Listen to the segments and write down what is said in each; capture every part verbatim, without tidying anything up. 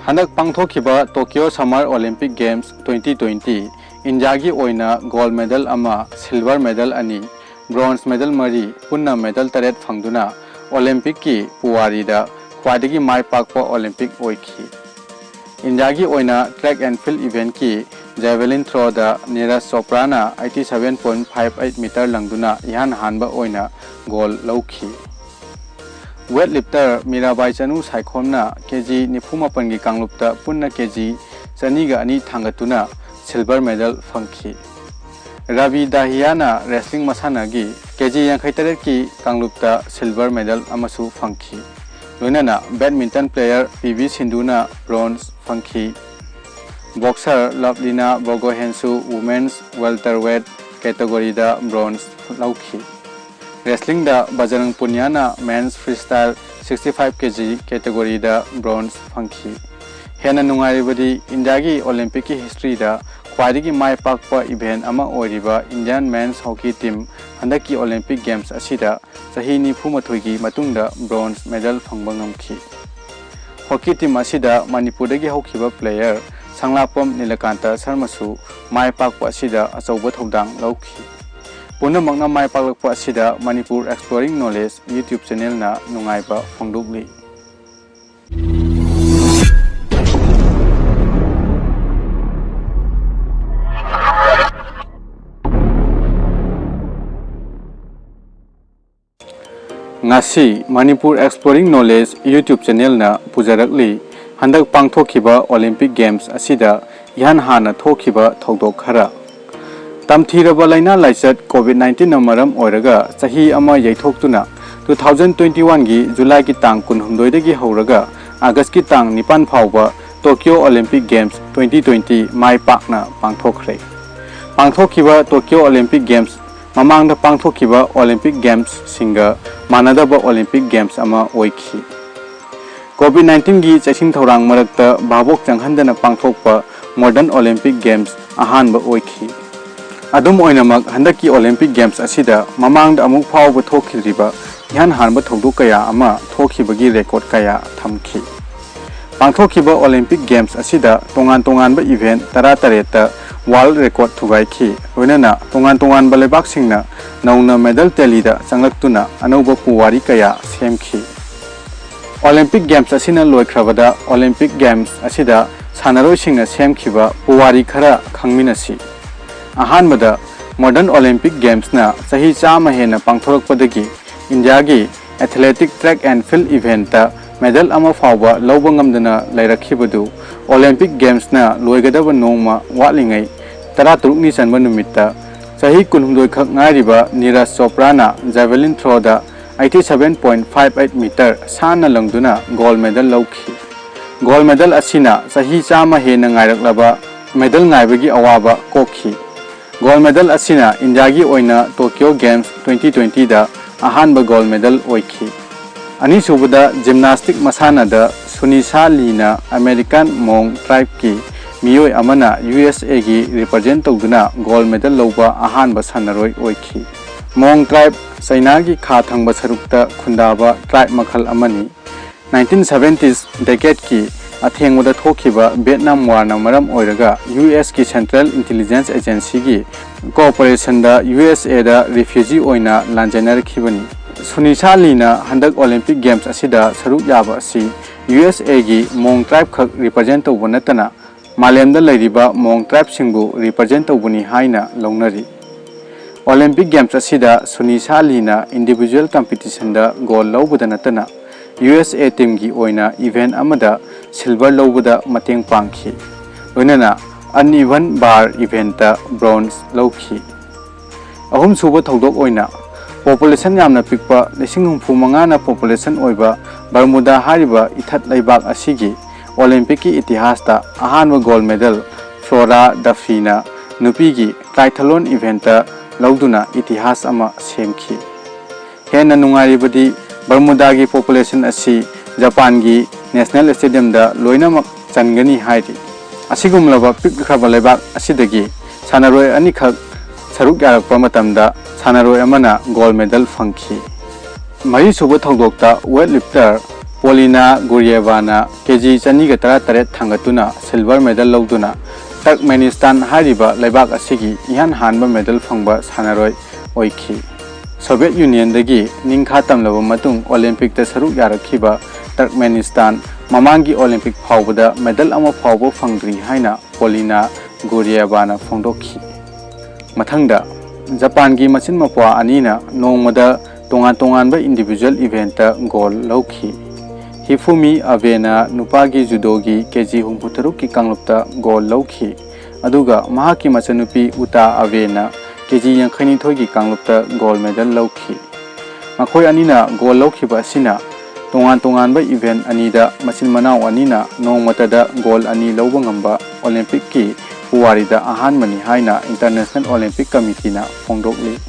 ꯍꯟꯗꯛ ꯄꯥꯡꯊꯣꯛꯈꯤꯕ Tokyo Summer Olympic Games twenty twenty, ꯏꯟꯗꯤꯌꯥꯒꯤ ꯑꯣꯏꯅ ꯒꯣꯜꯗ ꯃꯦꯗꯜ ꯑꯃ, ꯁꯤꯜꯚꯔ ꯃꯦꯗꯜ ꯑꯅꯤ, ꯕ꯭ꯔꯣꯟꯖ ꯃꯦꯗꯜ ꯃꯔꯤ, ꯄꯨꯟꯅ ꯃꯦꯗꯜ ꯇꯔꯦꯠ ꯐꯪꯗꯨꯅ ꯑꯣꯂꯤꯝꯄꯤꯛꯀꯤ ꯄꯨꯋꯥꯔꯤꯗ ꯈ꯭ꯋꯥꯏꯗꯒꯤ ꯃꯥꯏ ꯄꯥꯛꯄ ꯑꯣꯂꯤꯝꯄꯤꯛ ꯑꯣꯏꯈꯤ꯫ ꯏꯟꯗꯤꯌꯥꯒꯤ ꯑꯣꯏꯅ track and field eventꯀꯤ javelin throwꯗ Neeraj ꯆꯣꯄ꯭ꯔꯥꯅ eighty seven point five eight meter ꯂꯪꯗꯨꯅ ꯏꯍꯥꯟ ꯍꯥꯟꯕ ꯑꯣꯏꯅ ꯒꯣꯜꯗ ꯂꯧꯈꯤ꯫ Weightlifter ꯃꯤꯔꯥꯕꯥꯏ ꯆꯅꯨ ꯁꯥꯏꯈꯣꯝꯅ ꯀꯦꯖꯤ ꯅꯤꯐꯨ ꯃꯥꯄꯟꯒꯤ ꯀꯥꯡꯂꯨꯞꯇ ꯄꯨꯟꯅ ꯀꯦꯖꯤ ꯆꯅꯤꯒ ꯑꯅꯤ ꯊꯥꯡꯒꯠꯇꯨꯅ ꯁꯤꯜꯚꯔ ꯃꯦꯗꯜ ꯐꯪꯈꯤ꯫ ꯔꯕꯤ ꯗꯥꯍꯤꯌꯥꯅ ꯔꯦꯁꯂꯤꯡ ꯃꯁꯥꯟꯅꯒꯤ ꯀꯦꯖꯤ ꯌꯥꯡꯈꯩ ꯇꯔꯦꯠꯀꯤ ꯀꯥꯡꯂꯨꯞꯇ ꯁꯤꯜꯚꯔ ꯃꯦꯗꯜ ꯑꯃꯁꯨ ꯐꯪꯈꯤ꯫ ꯂꯣꯏꯅꯅ badminton player ꯄꯤ ꯚꯤ ꯁꯤꯟꯙꯨꯅ ꯕ꯭ꯔꯣꯟꯖ ꯐꯪꯈꯤ꯫ Boxer ꯂꯚꯂꯤꯅꯥ ꯕꯣꯔꯒꯣꯍꯦꯟꯁꯨ women's welterweight categoryꯗ ꯕ꯭ꯔꯣꯟꯖ ꯂꯧꯈꯤ꯫ Wrestlingꯗ ꯕꯖꯔꯪ ꯄꯨꯅꯤꯌꯥꯅ men's freestyle sixty five kg categoryꯗ ꯕ꯭ꯔꯣꯟꯖ ꯐꯪꯈꯤ꯫ ꯍꯦꯟꯅ ꯅꯨꯡꯉꯥꯏꯔꯤꯕꯗꯤ, ꯏꯟꯗꯤꯌꯥꯒꯤ ꯑꯣꯂꯤꯝꯄꯤꯛꯀꯤ historyꯗ ꯈ꯭ꯋꯥꯏꯗꯒꯤ ꯃꯥꯏ ꯄꯥꯛꯄ event ꯑꯃ ꯑꯣꯏꯔꯤꯕ Indian men's hockey team ꯍꯟꯗꯛꯀꯤ Olympic Games ꯑꯁꯤꯗ ꯆꯍꯤ ꯅꯤꯐꯨ ꯃꯥꯊꯣꯏꯒꯤ ꯃꯇꯨꯡꯗ ꯕ꯭ꯔꯣꯟꯖ ꯃꯦꯗꯜ ꯐꯪꯕ ꯉꯝꯈꯤ꯫ Hockey team ꯑꯁꯤꯗ ꯃꯅꯤꯄꯨꯔꯗꯒꯤ ꯍꯧꯈꯤꯕ player ꯁꯪꯂꯥꯛꯄꯝ ꯅꯤꯂꯀꯥꯟꯇ ꯁꯔꯃꯁꯨ ꯃꯥꯏ ꯄꯥꯛꯄ ꯑꯁꯤꯗ ꯑꯆꯧꯕ ꯊꯧꯗꯥꯡ ꯂꯧꯈꯤ꯫ ꯄꯨꯝꯅꯃꯛꯅ ꯃꯥꯏ ꯄꯥꯛꯂꯛꯄ ꯑꯁꯤꯗ Manipur Exploring Knowledge YouTube channelꯅ ꯅꯨꯡꯉꯥꯏꯕ ꯐꯣꯡꯗꯣꯛꯂꯤ꯫ ꯉꯁꯤ Manipur Exploring Knowledge YouTube channelꯅ ꯄꯨꯖꯔꯛꯂꯤ꯫ ꯍꯟꯗꯛ ꯄꯥꯡꯊꯣꯛꯈꯤꯕ Olympic Games ꯑꯁꯤꯗ ꯏꯍꯥꯟ ꯍꯥꯟꯅ ꯊꯣꯛꯈꯤꯕ ꯊꯧꯗꯣꯛ ꯈꯔ꯫ ꯇꯝꯊꯤꯔꯕ ꯂꯥꯏꯅꯥ ꯂꯥꯏꯆꯠ COVID nineteenꯅ ꯃꯔꯝ ꯑꯣꯏꯔꯒ ꯆꯍꯤ ꯑꯃ ꯌꯩꯊꯣꯛꯇꯨꯅ two thousand twenty oneꯒꯤ Julyꯒꯤ ꯇꯥꯡ ꯀꯨꯟꯍꯨꯝꯗꯣꯏꯗꯒꯤ ꯍꯧꯔꯒ Augustꯀꯤ ꯇꯥꯡ ꯅꯤꯄꯥꯟ ꯐꯥꯎꯕ Tokyo Olympic Games twenty twenty ꯃꯥꯏ ꯄꯥꯛꯅ ꯄꯥꯡꯊꯣꯛꯈ꯭ꯔꯦ꯫ ꯄꯥꯡꯊꯣꯛꯈꯤꯕ Tokyo Olympic Games ꯃꯃꯥꯡꯗ ꯄꯥꯡꯊꯣꯛꯈꯤꯕ Olympic Gamesꯁꯤꯡꯒ ꯃꯥꯟꯅꯗꯕ Olympic Games ꯑꯃ ꯑꯣꯏꯈꯤ꯫ COVID nineteenꯒꯤ ꯆꯦꯛꯁꯤꯟ ꯊꯧꯔꯥꯡ ꯃꯔꯛꯇ ꯚꯥꯕꯣꯛ ꯆꯪꯍꯟꯗꯅ ꯄꯥꯡꯊꯣꯛꯄ Modern Olympic Games ꯑꯍꯥꯟꯕ ꯑꯣꯏꯈꯤ꯫ ꯑꯗꯨꯝ ꯑꯣꯏꯅꯃꯛ, ꯍꯟꯗꯛꯀꯤ Olympic Games ꯑꯁꯤꯗ ꯃꯃꯥꯡꯗ ꯑꯃꯨꯛ ꯐꯥꯎꯕ ꯊꯣꯛꯈꯤꯗ꯭ꯔꯤꯕ ꯏꯍꯥꯟ ꯍꯥꯟꯕ ꯊꯧꯗꯣꯛ ꯀꯌꯥ ꯑꯃ ꯊꯣꯛꯈꯤꯕꯒꯤ record ꯀꯌꯥ ꯊꯝꯈꯤ꯫ ꯄꯥꯡꯊꯣꯛꯈꯤꯕ Olympic Games ꯑꯁꯤꯗ ꯇꯣꯉꯥꯟ ꯇꯣꯉꯥꯟꯕ event ꯇꯔꯥꯇꯔꯦꯠꯇ world record ꯊꯨꯒꯥꯏꯈꯤ꯫ ꯂꯣꯏꯅꯅ ꯇꯣꯉꯥꯟ ꯇꯣꯉꯥꯟꯕ ꯂꯩꯕꯥꯛꯁꯤꯡꯅ ꯅꯧꯅ medal tallyꯗ ꯆꯪꯂꯛꯇꯨꯅ ꯑꯅꯧꯕ ꯄꯨꯋꯥꯔꯤ ꯀꯌꯥ ꯁꯦꯝꯈꯤ꯫ Olympic Games ꯑꯁꯤꯅ ꯂꯣꯏꯈ꯭ꯔꯕꯗ Olympic Games ꯑꯁꯤꯗ ꯁꯥꯟꯅꯔꯣꯏꯁꯤꯡꯅ ꯁꯦꯝꯈꯤꯕ ꯄꯨꯋꯥꯔꯤ ꯈꯔ ꯈꯪꯃꯤꯟꯅꯁꯤ꯫ ꯑꯍꯥꯟꯕꯗ, modern Olympic Gamesꯅ ꯆꯍꯤ ꯆꯥꯝꯃ ꯍꯦꯟꯅ ꯄꯥꯡꯊꯣꯔꯛꯄꯗꯒꯤ ꯏꯟꯗꯤꯌꯥꯒꯤ athletic track and field eventꯇ medal ꯑꯃ ꯐꯥꯎꯕ ꯂꯧꯕ ꯉꯝꯗꯅ ꯂꯩꯔꯛꯈꯤꯕꯗꯨ Olympic Gamesꯅ ꯂꯣꯏꯒꯗꯕ ꯅꯣꯡꯃ ꯋꯥꯠꯂꯤꯉꯩ ꯇꯔꯥꯇꯔꯨꯛꯅꯤ ꯆꯟꯕ ꯅꯨꯃꯤꯠꯇ ꯆꯍꯤ ꯀꯨꯟꯍꯨꯝꯗꯣꯏ ꯈꯛ ꯉꯥꯏꯔꯤꯕ Neeraj ꯆꯣꯄ꯭ꯔꯥꯅ javelin throwꯗ eighty seven point five eight meter ꯁꯥꯟꯅ ꯂꯪꯗꯨꯅ gold medal ꯂꯧꯈꯤ꯫ Gold medal ꯑꯁꯤꯅ ꯆꯍꯤ ꯆꯥꯝꯃ ꯍꯦꯟꯅ ꯉꯥꯏꯔꯛꯂꯕ medal ꯉꯥꯏꯕꯒꯤ ꯑꯋꯥꯕ ꯀꯣꯛꯈꯤ꯫ Gold medal ꯑꯁꯤꯅ ꯏꯟꯗꯤꯌꯥꯒꯤ ꯑꯣꯏꯅ Tokyo Games twenty twentyꯗ ꯑꯍꯥꯟꯕ gold medal ꯑꯣꯏꯈꯤ꯫ ꯑꯅꯤꯁꯨꯕꯗ, gymnastic ꯃꯁꯥꯟꯅꯗ ꯁꯨꯅꯤꯁꯥ ꯂꯤꯅ American Hmong tribeꯀꯤ ꯃꯤꯑꯣꯏ ꯑꯃꯅ USAꯒꯤ represent ꯇꯧꯗꯨꯅ gold medal ꯂꯧꯕ ꯑꯍꯥꯟꯕ ꯁꯥꯟꯅꯔꯣꯏ ꯑꯣꯏꯈꯤ꯫ Hmong tribe ꯆꯩꯅꯥꯒꯤ ꯈꯥ ꯊꯪꯕ ꯁꯔꯨꯛꯇ ꯈꯨꯟꯗꯥꯕ tribe ꯃꯈꯜ ꯑꯃꯅꯤ꯫ Nineteen seventies decadeꯀꯤ ꯑꯊꯦꯡꯕꯗ ꯊꯣꯛꯈꯤꯕ Vietnam Warꯅ ꯃꯔꯝ ꯑꯣꯏꯔꯒ USꯀꯤ Central Intelligence Agencyꯒꯤ cooperationꯗ USAꯗ refugee ꯑꯣꯏꯅ ꯂꯥꯟꯖꯦꯟꯅꯔꯛꯈꯤꯕꯅꯤ꯫ ꯁꯨꯅꯤꯁꯥ ꯂꯤꯅ ꯍꯟꯗꯛ Olympic Games ꯑꯁꯤꯗ ꯁꯔꯨꯛ ꯌꯥꯕ ꯑꯁꯤ USAꯒꯤ Hmong tribe ꯈꯛ represent ꯇꯧꯕ ꯅꯠꯇꯅ ꯃꯥꯂꯦꯝꯗ ꯂꯩꯔꯤꯕ Hmong tribeꯁꯤꯡꯕꯨ represent ꯇꯧꯕꯅꯤ ꯍꯥꯏꯅ ꯂꯧꯅꯔꯤ꯫ Olympic Games ꯑꯁꯤꯗ ꯁꯨꯅꯤꯁꯥ ꯂꯤꯅ individual competitionꯗ gold ꯂꯧꯕꯗ ꯅꯠꯇꯅ USA teamꯒꯤ ꯑꯣꯏꯅ event ꯑꯃꯗ silver ꯂꯧꯕꯗ ꯃꯇꯦꯡ ꯄꯥꯡꯈꯤ꯫ ꯂꯣꯏꯅꯅ uneven bar eventꯇ bronze ꯂꯧꯈꯤ꯫ ꯑꯍꯨꯝꯁꯨꯕ ꯊꯧꯗꯣꯛ ꯑꯣꯏꯅ, population ꯌꯥꯝꯅ ꯄꯤꯛꯄ, ꯂꯤꯁꯤꯡ ꯍꯨꯝꯐꯨ ꯃꯉꯥꯅ population ꯑꯣꯏꯕ Bermuda ꯍꯥꯏꯔꯤꯕ ꯏꯊꯠ ꯂꯩꯕꯥꯛ ꯑꯁꯤꯒꯤ Olympicꯀꯤ ꯏꯇꯤꯍꯥꯁꯇ ꯑꯍꯥꯟꯕ gold medal Flora Duffyꯅ ꯅꯨꯄꯤꯒꯤ triathlon eventꯇ ꯂꯧꯗꯨꯅ ꯏꯇꯤꯍꯥꯁ ꯑꯃ ꯁꯦꯝꯈꯤ꯫ ꯍꯦꯟꯅ ꯅꯨꯡꯉꯥꯏꯔꯤꯕꯗꯤ, Bermudaꯒꯤ population ꯑꯁꯤ ꯖꯄꯥꯟꯒꯤ National Stadiumꯗ ꯂꯣꯏꯅꯃꯛ ꯆꯟꯒꯅꯤ ꯍꯥꯏꯔꯤ꯫ ꯑꯁꯤꯒꯨꯝꯂꯕ ꯄꯤꯛꯈ꯭ꯔꯕ ꯂꯩꯕꯥꯛ ꯑꯁꯤꯗꯒꯤ ꯁꯥꯟꯅꯔꯣꯏ ꯑꯅꯤꯈꯛ ꯁꯔꯨꯛ ꯌꯥꯔꯛꯄ ꯃꯇꯝꯗ ꯁꯥꯟꯅꯔꯣꯏ ꯑꯃꯅ gold medal ꯐꯪꯈꯤ꯫ ꯃꯔꯤꯁꯨꯕ ꯊꯧꯗꯣꯛꯇ weightlifter ꯄꯣꯂꯤꯅꯥ ꯒꯨꯔꯤꯌꯦꯚꯥꯅ ꯀꯦ ꯖꯤ ꯆꯅꯤꯒ ꯇꯔꯥꯇꯔꯦꯠ ꯊꯥꯡꯒꯠꯇꯨꯅ silver medal ꯂꯧꯗꯨꯅ ꯇꯔꯛꯃꯦꯅꯤꯁꯇꯥꯟ ꯍꯥꯏꯔꯤꯕ ꯂꯩꯕꯥꯛ ꯑꯁꯤꯒꯤ ꯏꯍꯥꯟ ꯍꯥꯟꯕ medal ꯐꯪꯕ ꯁꯥꯟꯅꯔꯣꯏ ꯑꯣꯏꯈꯤ꯫ ꯁꯣꯚꯤꯌꯦꯠ ꯌꯨꯅꯤꯌꯟꯗꯒꯤ ꯅꯤꯡꯈꯥ ꯇꯝꯂꯕ ꯃꯇꯨꯡ ꯑꯣꯂꯦꯝꯄꯤꯛꯇ ꯁꯔꯨꯛ ꯌꯥꯔꯛꯈꯤꯕ ꯇꯔꯛꯃꯦꯅꯤꯁꯇꯥꯟ ꯃꯃꯥꯡꯒꯤ ꯑꯣꯂꯦꯝꯄꯤꯛ ꯐꯥꯎꯕꯗ medal ꯑꯃ ꯐꯥꯎꯕ ꯐꯪꯗ꯭ꯔꯤ ꯍꯥꯏꯅ ꯄꯣꯂꯤꯅꯥ ꯒꯨꯔꯤꯌꯦꯚꯥꯅ ꯐꯣꯡꯗꯣꯛꯈꯤ꯫ ꯃꯊꯪꯗ, ꯖꯄꯥꯟꯒꯤ ꯃꯆꯤꯟ ꯃꯧꯄ꯭ꯋꯥ ꯑꯅꯤꯅ ꯅꯣꯡꯃꯗ ꯇꯣꯉꯥꯟ ꯇꯣꯉꯥꯟꯕ individual eventꯇ gold ꯂꯧꯈꯤ꯫ ꯍꯤꯐꯨꯃꯤ ꯑꯕꯦꯅ ꯅꯨꯄꯥꯒꯤ ꯖꯨꯗꯣꯒꯤ ꯀꯦ ꯖꯤ ꯍꯨꯝꯐꯨꯇꯔꯨꯛꯀꯤ ꯀꯥꯡꯂꯨꯞꯇ gold ꯂꯧꯈꯤ, ꯑꯗꯨꯒ ꯃꯍꯥꯛꯀꯤ ꯃꯆꯟꯅꯨꯄꯤ ꯎꯇꯥ ꯑꯕꯦꯅ ꯀꯦ ꯖꯤ ꯌꯥꯡꯈꯩꯅꯤꯊꯣꯏꯒꯤ ꯀꯥꯡꯂꯨꯞꯇ gold medal ꯂꯧꯈꯤ꯫ ꯃꯈꯣꯏ ꯑꯅꯤꯅ gold ꯂꯧꯈꯤꯕ ꯑꯁꯤꯅ ꯇꯣꯉꯥꯟ ꯇꯣꯉꯥꯟꯕ event ꯑꯅꯤꯗ ꯃꯆꯤꯟ ꯃꯅꯥꯎ ꯑꯅꯤꯅ ꯅꯣꯡꯃꯇꯗ gold ꯑꯅꯤ ꯂꯧꯕ ꯉꯝꯕ ꯑꯣꯂꯦꯝꯄꯤꯛꯀꯤ ꯄꯨꯋꯥꯔꯤꯗ ꯑꯍꯥꯟꯕꯅꯤ ꯍꯥꯏꯅ International Olympic Committeeꯅ ꯐꯣꯡꯗꯣꯛꯂꯤ꯫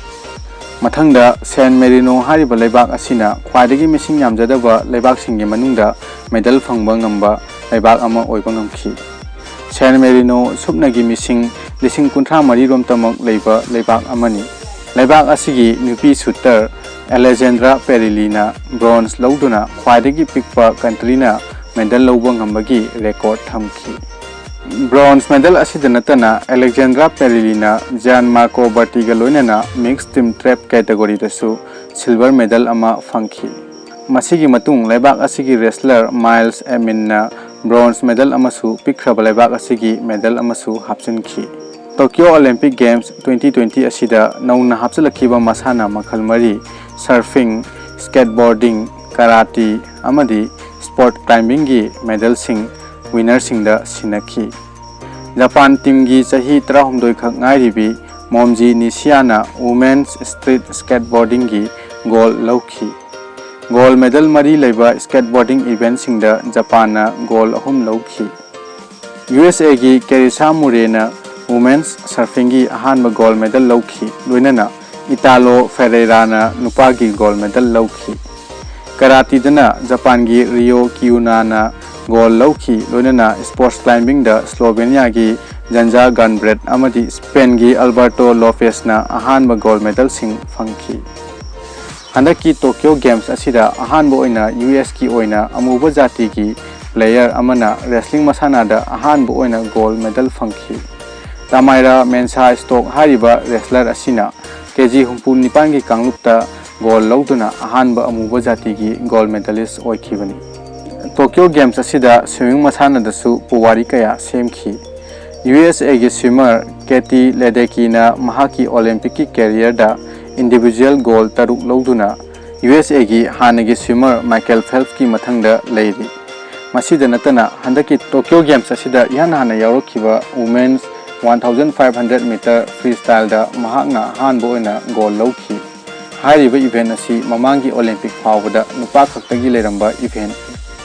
ꯃꯊꯪꯗ, ꯁꯦꯟ ꯃꯦꯔꯤꯅꯣ ꯍꯥꯏꯔꯤꯕ ꯂꯩꯕꯥꯛ ꯑꯁꯤꯅ ꯈ꯭ꯋꯥꯏꯗꯒꯤ ꯃꯤꯁꯤꯡ ꯌꯥꯝꯖꯗꯕ ꯂꯩꯕꯥꯛꯁꯤꯡꯒꯤ ꯃꯅꯨꯡꯗ medal ꯐꯪꯕ ꯉꯝꯕ ꯂꯩꯕꯥꯛ ꯑꯃ ꯑꯣꯏꯕ ꯉꯝꯈꯤ꯫ ꯁꯦꯟ ꯃꯦꯔꯤꯅꯣ ꯁꯨꯞꯅꯒꯤ ꯃꯤꯁꯤꯡ ꯂꯤꯁꯤꯡ ꯀꯨꯟꯊ꯭ꯔꯥ ꯃꯔꯤ ꯔꯣꯝꯇꯃꯛ ꯂꯩꯕ ꯂꯩꯕꯥꯛ ꯑꯃꯅꯤ꯫ ꯂꯩꯕꯥꯛ ꯑꯁꯤꯒꯤ ꯅꯨꯄꯤ shooter ꯑꯦꯂꯦꯖꯦꯟꯗ꯭ꯔꯥ ꯄꯦꯔꯤꯂꯤꯅ bronze ꯂꯧꯗꯨꯅ ꯈ꯭ꯋꯥꯏꯗꯒꯤ ꯄꯤꯛꯄ countryꯅ medal ꯂꯧꯕ ꯉꯝꯕꯒꯤ record ꯊꯝꯈꯤ꯫ Bronze medal ꯑꯁꯤꯗ ꯅꯠꯇꯅ ꯑꯦꯂꯦꯛꯖꯦꯟꯗ꯭ꯔꯥ ꯄꯦꯔꯤꯂꯤꯅ ꯖꯥꯟ ꯃꯥꯔꯀꯣ ꯕꯔꯇꯤꯒ ꯂꯣꯏꯅꯅ mixed team trap categoryꯗꯁꯨ silver medal ꯑꯃ ꯐꯪꯈꯤ꯫ ꯃꯁꯤꯒꯤ ꯃꯇꯨꯡ ꯂꯩꯕꯥꯛ ꯑꯁꯤꯒꯤ wrestler ꯃꯥꯏꯜꯁ ꯑꯦꯃꯤꯟꯅ bronze medal ꯑꯃꯁꯨ ꯄꯤꯛꯈ꯭ꯔꯕ ꯂꯩꯕꯥꯛ ꯑꯁꯤꯒꯤ medal ꯑꯃꯁꯨ ꯍꯥꯞꯆꯤꯟꯈꯤ꯫ Tokyo Olympic Games twenty twenty ꯑꯁꯤꯗ ꯅꯧꯅ ꯍꯥꯞꯆꯤꯜꯂꯛꯈꯤꯕ ꯃꯁꯥꯟꯅ ꯃꯈꯜ ꯃꯔꯤ, surfing, skateboarding, karate ꯑꯃꯗꯤ sport climbingꯒꯤ medalꯁꯤꯡ winnerꯁꯤꯡꯗ ꯁꯤꯟꯅꯈꯤ꯫ ꯖꯄꯥꯟ teamꯒꯤ ꯆꯍꯤ ꯇꯔꯥꯍꯨꯝꯗꯣꯏ ꯈꯛ ꯉꯥꯏꯔꯤꯕꯤ ꯃꯣꯝꯖꯤ ꯅꯤꯁꯤꯌꯥꯅ women's street skateboardingꯒꯤ gold ꯂꯧꯈꯤ꯫ Gold medal ꯃꯔꯤ ꯂꯩꯕ skateboarding eventꯁꯤꯡꯗ ꯖꯄꯥꯟꯅ gold ꯑꯍꯨꯝ ꯂꯧꯈꯤ꯫ USAꯒꯤ ꯀꯦꯔꯤꯁꯥ ꯃꯨꯔꯦꯅ women's surfingꯒꯤ ꯑꯍꯥꯟꯕ gold medal ꯂꯧꯈꯤ, ꯂꯣꯏꯅꯅ ꯏꯇꯥꯂꯣ ꯐꯦꯔꯦꯔꯥꯅ ꯅꯨꯄꯥꯒꯤ gold medal ꯂꯧꯈꯤ꯫ Karateꯗꯅ ꯖꯄꯥꯟꯒꯤ ꯔꯤꯑꯣ ꯀꯤꯌꯨꯅꯥꯅ gold ꯂꯧꯈꯤ, ꯂꯣꯏꯅꯅ sport climbingꯗ Sloveniaꯒꯤ ꯖꯟꯖꯥ ꯒꯥꯟꯕ꯭ꯔꯦꯠ ꯑꯃꯗꯤ Spainꯒꯤ Alberto Lopezꯅ ꯑꯍꯥꯟꯕ gold medalꯁꯤꯡ ꯐꯪꯈꯤ꯫ ꯍꯟꯗꯛꯀꯤ Tokyo Games ꯑꯁꯤꯗ ꯑꯍꯥꯟꯕ ꯑꯣꯏꯅ ꯌꯨ ꯑꯦꯁꯀꯤ ꯑꯣꯏꯅ ꯑꯃꯨꯕ ꯖꯥꯇꯤꯒꯤ player ꯑꯃꯅ wrestling ꯃꯁꯥꯟꯅꯗ ꯑꯍꯥꯟꯕ ꯑꯣꯏꯅ gold medal ꯐꯪꯈꯤ꯫ ꯇꯥꯃꯥꯏꯔꯥ ꯃꯦꯟꯁꯥ ꯁ꯭ꯇꯣꯛ ꯍꯥꯏꯔꯤꯕ wrestler ꯑꯁꯤꯅ ꯀꯦ ꯖꯤ ꯍꯨꯝꯐꯨ ꯅꯤꯄꯥꯟꯒꯤ ꯀꯥꯡꯂꯨꯞꯇ gold ꯂꯧꯗꯨꯅ ꯑꯍꯥꯟꯕ ꯑꯃꯨꯕ ꯖꯥꯇꯤꯒꯤ gold medalist ꯑꯣꯏꯈꯤꯕꯅꯤ꯫ Tokyo Games ꯑꯁꯤꯗ swimming ꯃꯁꯥꯟꯅꯗꯁꯨ ꯄꯨꯋꯥꯔꯤ ꯀꯌꯥ ꯁꯦꯝꯈꯤ꯫ ꯌꯨ ꯑꯦꯁ ꯑꯦꯒꯤ swimmer ꯀꯦꯇꯤ ꯂꯦꯗꯦꯀꯤꯅ ꯃꯍꯥꯛꯀꯤ Olympicꯀꯤ careerꯗ individual gold ꯇꯔꯨꯛ ꯂꯧꯗꯨꯅ ꯌꯨ ꯑꯦꯁ ꯑꯦꯒꯤ ꯍꯥꯟꯅꯒꯤ swimmer ꯃꯥꯏꯀꯦꯜ ꯐꯦꯜꯞꯁꯀꯤ ꯃꯊꯪꯗ ꯂꯩꯔꯤ꯫ ꯃꯁꯤꯗ ꯅꯠꯇꯅ ꯍꯟꯗꯛꯀꯤ Tokyo Games ꯑꯁꯤꯗ ꯏꯍꯥꯟ ꯍꯥꯟꯅ ꯌꯥꯎꯔꯛꯈꯤꯕ women's one thousand five hundred meter freestyleꯗ ꯃꯍꯥꯛꯅ ꯑꯍꯥꯟꯕ ꯑꯣꯏꯅ gold ꯂꯧꯈꯤ꯫ ꯍꯥꯏꯔꯤꯕ event ꯑꯁꯤ ꯃꯃꯥꯡꯒꯤ Olympic ꯐꯥꯎꯕꯗ ꯅꯨꯄꯥ ꯈꯛꯇꯒꯤ ꯂꯩꯔꯝꯕ event꯫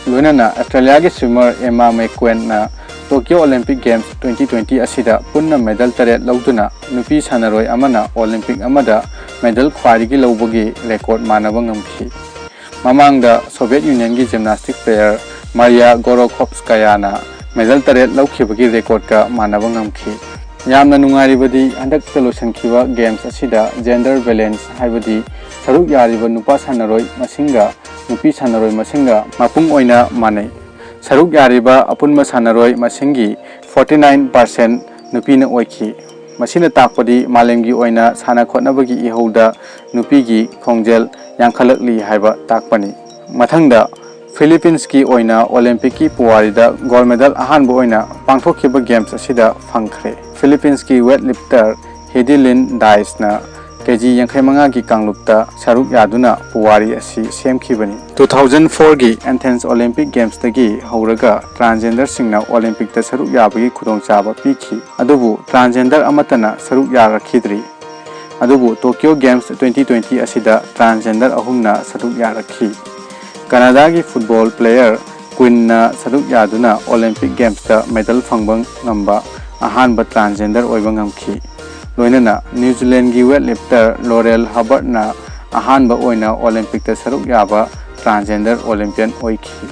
ꯂꯣꯏꯅꯅ ꯑꯁꯇ꯭ꯔꯦꯂꯤꯌꯥꯒꯤ swimmer ꯑꯦꯃꯥ ꯃꯦꯛꯀ꯭ꯋꯦꯟꯅ Tokyo Olympic Games twenty twenty ꯑꯁꯤꯗ ꯄꯨꯟꯅ medal ꯇꯔꯦꯠ ꯂꯧꯗꯨꯅ ꯅꯨꯄꯤ ꯁꯥꯟꯅꯔꯣꯏ ꯑꯃꯅ Olympic ꯑꯃꯗ medal ꯈ꯭ꯋꯥꯏꯗꯒꯤ ꯂꯧꯕꯒꯤ record ꯃꯥꯟꯅꯕ ꯉꯝꯈꯤ꯫ ꯃꯃꯥꯡꯗ Soviet Unionꯒꯤ gymnastic player ꯃꯥꯔꯤꯌꯥ ꯒꯣꯔꯣꯈꯣꯞꯁ꯭ꯀꯥꯌꯥꯅ medal ꯇꯔꯦꯠ ꯂꯧꯈꯤꯕꯒꯤ recordꯀ ꯃꯥꯟꯅꯕ ꯉꯝꯈꯤ꯫ ꯌꯥꯝꯅ ꯅꯨꯡꯉꯥꯏꯔꯤꯕꯗꯤ ꯍꯟꯗꯛꯇ ꯂꯣꯏꯁꯤꯟꯈꯤꯕ games ꯑꯁꯤꯗ gender balance, ꯍꯥꯏꯕꯗꯤ ꯁꯔꯨꯛ ꯌꯥꯔꯤꯕ ꯅꯨꯄꯥ ꯁꯥꯟꯅꯔꯣꯏ ꯃꯁꯤꯡꯒ ꯅꯨꯄꯤ ꯁꯥꯟꯅꯔꯣꯏ ꯃꯁꯤꯡꯒ ꯃꯄꯨꯡ ꯑꯣꯏꯅ ꯃꯥꯟꯅꯩ꯫ ꯁꯔꯨꯛ ꯌꯥꯔꯤꯕ ꯑꯄꯨꯟꯕ ꯁꯥꯟꯅꯔꯣꯏ ꯃꯁꯤꯡꯒꯤ forty nine percent ꯅꯨꯄꯤꯅ ꯑꯣꯏꯈꯤ꯫ ꯃꯁꯤꯅ ꯇꯥꯛꯄꯗꯤ ꯃꯥꯂꯦꯝꯒꯤ ꯑꯣꯏꯅ ꯁꯥꯟꯅ ꯈꯣꯠꯅꯕꯒꯤ ꯏꯍꯧꯗ ꯅꯨꯄꯤꯒꯤ ꯈꯣꯡꯖꯦꯜ ꯌꯥꯡꯈꯠꯂꯛꯂꯤ ꯍꯥꯏꯕ ꯇꯥꯛꯄꯅꯤ꯫ ꯃꯊꯪꯗ, ꯐꯤꯂꯤꯄꯤꯟꯁꯀꯤ ꯑꯣꯏꯅ Olympicꯀꯤ ꯄꯨꯋꯥꯔꯤꯗ gold medal ꯑꯍꯥꯟꯕ ꯑꯣꯏꯅ ꯄꯥꯡꯊꯣꯛꯈꯤꯕ games ꯑꯁꯤꯗ ꯐꯪꯈ꯭ꯔꯦ꯫ ꯐꯤꯂꯤꯄꯤꯟꯁꯀꯤ weightlifter ꯍꯤꯗꯤꯂꯤꯟ ꯗꯥꯏꯁꯅ ꯀꯦ ꯖꯤ ꯌꯥꯡꯈꯩ ꯃꯉꯥꯒꯤ ꯀꯥꯡꯂꯨꯞꯇ ꯁꯔꯨꯛ ꯌꯥꯗꯨꯅ ꯄꯨꯋꯥꯔꯤ ꯑꯁꯤ ꯁꯦꯝꯈꯤꯕꯅꯤ꯫ Two thousand fourꯒꯤ Athens Olympic Gamesꯇꯒꯤ ꯍꯧꯔꯒ transgenderꯁꯤꯡꯅ Olympicꯇ ꯁꯔꯨꯛ ꯌꯥꯕꯒꯤ ꯈꯨꯗꯣꯡꯆꯥꯕ ꯄꯤꯈꯤ, ꯑꯗꯨꯕꯨ transgender ꯑꯃꯠꯇꯅ ꯁꯔꯨꯛ ꯌꯥꯔꯛꯈꯤꯗ꯭ꯔꯤ꯫ ꯑꯗꯨꯕꯨ Tokyo Games twenty twenty ꯑꯁꯤꯗ transgender ꯑꯍꯨꯝꯅ ꯁꯔꯨꯛ ꯌꯥꯔꯛꯈꯤ꯫ ꯀꯅꯥꯗꯥꯒꯤ football player ꯀ꯭ꯋꯤꯟꯅ ꯁꯔꯨꯛ ꯌꯥꯗꯨꯅ Olympic Gamesꯇ medal ꯐꯪꯕ ꯉꯝꯕ ꯑꯍꯥꯟꯕ transgender ꯑꯣꯏꯕ ꯉꯝꯈꯤ꯫ ꯂꯣꯏꯅꯅ ꯅ꯭ꯌꯨ ꯖꯤꯂꯦꯟꯒꯤ weightlifter ꯂꯣꯔꯦꯜ ꯍꯕꯔꯠꯅ ꯑꯍꯥꯟꯕ ꯑꯣꯏꯅ Olympicꯇ ꯁꯔꯨꯛ ꯌꯥꯕ transgender Olympian ꯑꯣꯏꯈꯤ꯫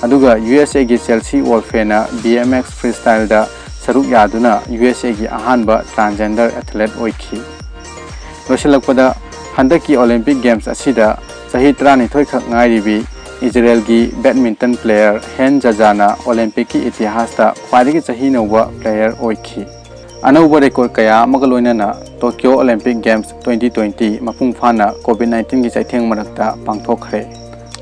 ꯑꯗꯨꯒ ꯌꯨ ꯑꯦꯁ ꯑꯦꯒꯤ ꯆꯦꯜꯁꯤ ꯋꯣꯜꯐꯦꯅ B M X freestyleꯗ ꯁꯔꯨꯛ ꯌꯥꯗꯨꯅ ꯌꯨ ꯑꯦꯁ ꯑꯦꯒꯤ ꯑꯍꯥꯟꯕ transgender athlete ꯑꯣꯏꯈꯤ꯫ ꯂꯣꯏꯁꯤꯜꯂꯛꯄꯗ, ꯍꯟꯗꯛꯀꯤ Olympic Games ꯑꯁꯤꯗ ꯆꯍꯤ ꯇꯔꯥꯅꯤꯊꯣꯏ ꯈꯛ ꯉꯥꯏꯔꯤꯕꯤ ꯏꯖꯔꯦꯜꯒꯤ badminton player ꯍꯦꯟ ꯖꯖꯥꯅ Olympic ꯀꯤ ꯏꯇꯤꯍꯥꯁꯇ ꯈ꯭ꯋꯥꯏꯗꯒꯤ ꯆꯍꯤ ꯅꯧꯕ player ꯑꯣꯏꯈꯤ꯫ ꯑꯅꯧꯕ record ꯀꯌꯥ ꯑꯃꯒ ꯂꯣꯏꯅꯅ Tokyo Olympic Games twenty twenty ꯃꯄꯨꯡ ꯐꯥꯅ COVID nineteen ꯒꯤ ꯆꯩꯊꯦꯡ ꯃꯔꯛꯇ ꯄꯥꯡꯊꯣꯛꯈ꯭ꯔꯦ꯫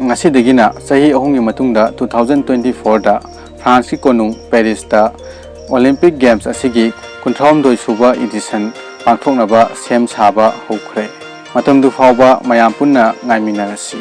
ꯉꯁꯤꯗꯒꯤꯅ ꯆꯍꯤ ꯑꯍꯨꯝꯒꯤ ꯃꯇꯨꯡꯗ two thousand twenty four ꯗ ꯐ꯭ꯔꯥꯟꯁꯀꯤ ꯀꯣꯅꯨꯡ ꯄꯦꯔꯤꯁꯇ Olympic Games ꯑꯁꯤꯒꯤ ꯀꯨꯟꯊ꯭ꯔꯥꯍꯨꯝꯗꯣꯏ ꯁꯨꯕ edition ꯄꯥꯡꯊꯣꯛꯅꯕ ꯁꯦꯝ ꯁꯥꯕ ꯍꯧꯈ꯭ꯔꯦ꯫ ꯃꯇꯝꯗꯨ ꯐꯥꯎꯕ ꯃꯌꯥꯝ ꯄꯨꯟꯅ ꯉꯥꯏꯃꯤꯟꯅꯔꯁꯤ꯫